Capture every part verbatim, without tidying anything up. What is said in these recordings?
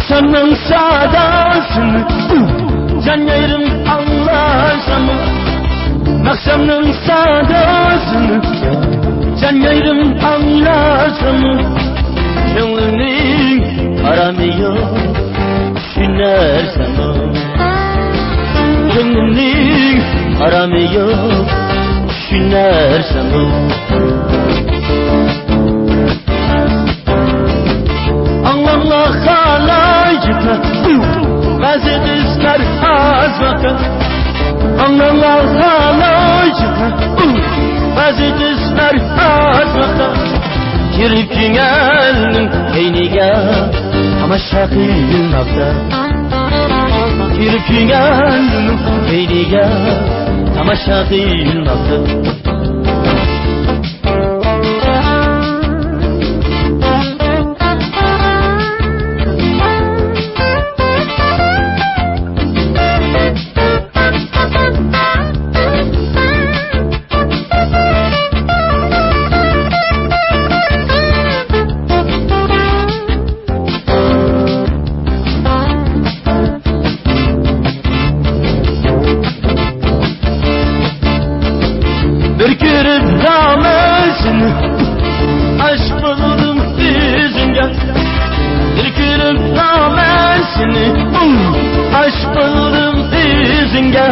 ناخشامنىڭ ساداسىنى جان يېرىم ئاڭلارسەنمۇ؟ ناخشامنىڭ ساداسىنى جان يېرىم ئاڭلارسەنمۇ؟ كۆڭلۈمنىڭ ئارامى يوق، چۈشىنەرسەنمۇ؟ كۆڭلۈمنىڭ ئارامى يوق، چۈشىنەرسەنمۇ؟ ئاڭلاڭلار خالايىقلار، بەزى قىزلار ئازماقتا. ئاڭلاڭلار خالايىقلار، بەزى قىزلار ئازماقتا. كىرىپ كۆڭۈلنىڭ كەينىگە تاماشا قىلماقتا. كىرىپ كۆڭۈلنىڭ كەينىگە تاماشا قىلماقتا. بىر كۆرۈپ نامەن سېنى، ئاشىق بولدۇم ئۆزۈڭگە. بىر كۆرۈپ نامەن سېنى، ئاشىق بولدۇم ئۆزۈڭگە.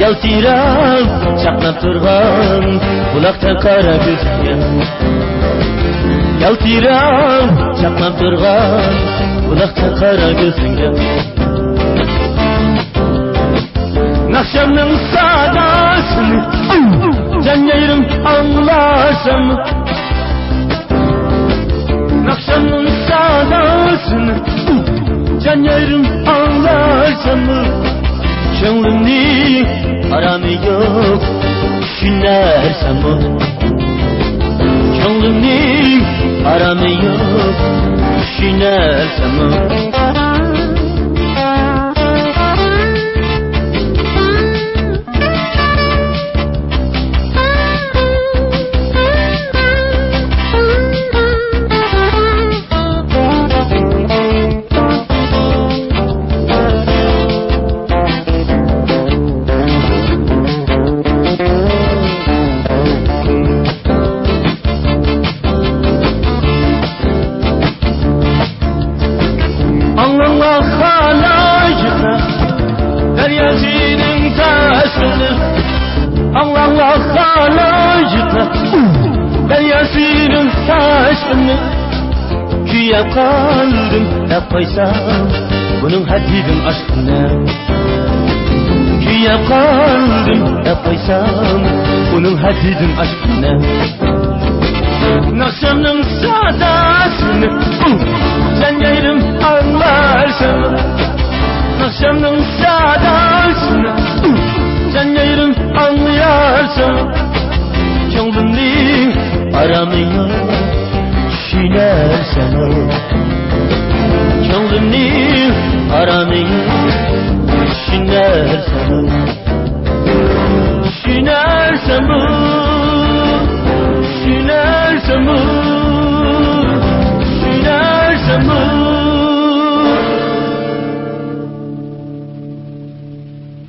يالتىراپ چاقناپ تۇرغان بۇلاقتا قارا كۆزۈڭگە. يالتىراپ چاقناپ تۇرغان بۇلاقتا قارا كۆزۈڭگە. ناخشامنىڭ ساداسىنى جان يېرىم ئاڭلارسەنمۇ؟ ناخشامنىڭ ساداسىنى جان يېرىم ئاڭلارسەنمۇ؟ كۆڭلۈمنىڭ ئارامى يوق، چۈشىنەرسەنمۇ؟ كۆڭلۈمنىڭ ئارامى يوق، چۈشىنەرسەنمۇ؟ ئاڭلاڭلار خالايىقلار، دەرياسىنىڭ تاشقىنى. ئاڭلاڭلار خالايىقلار، دەرياسىنىڭ تاشقىنى. كۆيۈپ قالدىم دەپ قويسام، بۇنىڭ ھەددىدىن ئاشقىنى. كۆيۈپ قالدىم دەپ قويسام، بۇنىڭ ھەددىدىن ئاشقىنى. ناخشامنىڭ ساداسىنى جان يېرىم ئاڭلارسەن. ناخشامنىڭ ساداسىنى جان يېرىم ئاڭلىيارسەن. كۆڭلۈمنى ئارامىڭنى چۈشىنەرسەن. كۆڭلۈمنى ئارامىڭنى چۈشىنەرسەن. چۈشىنەرسەنمۇ؟ چۈشىنەرسەنمۇ؟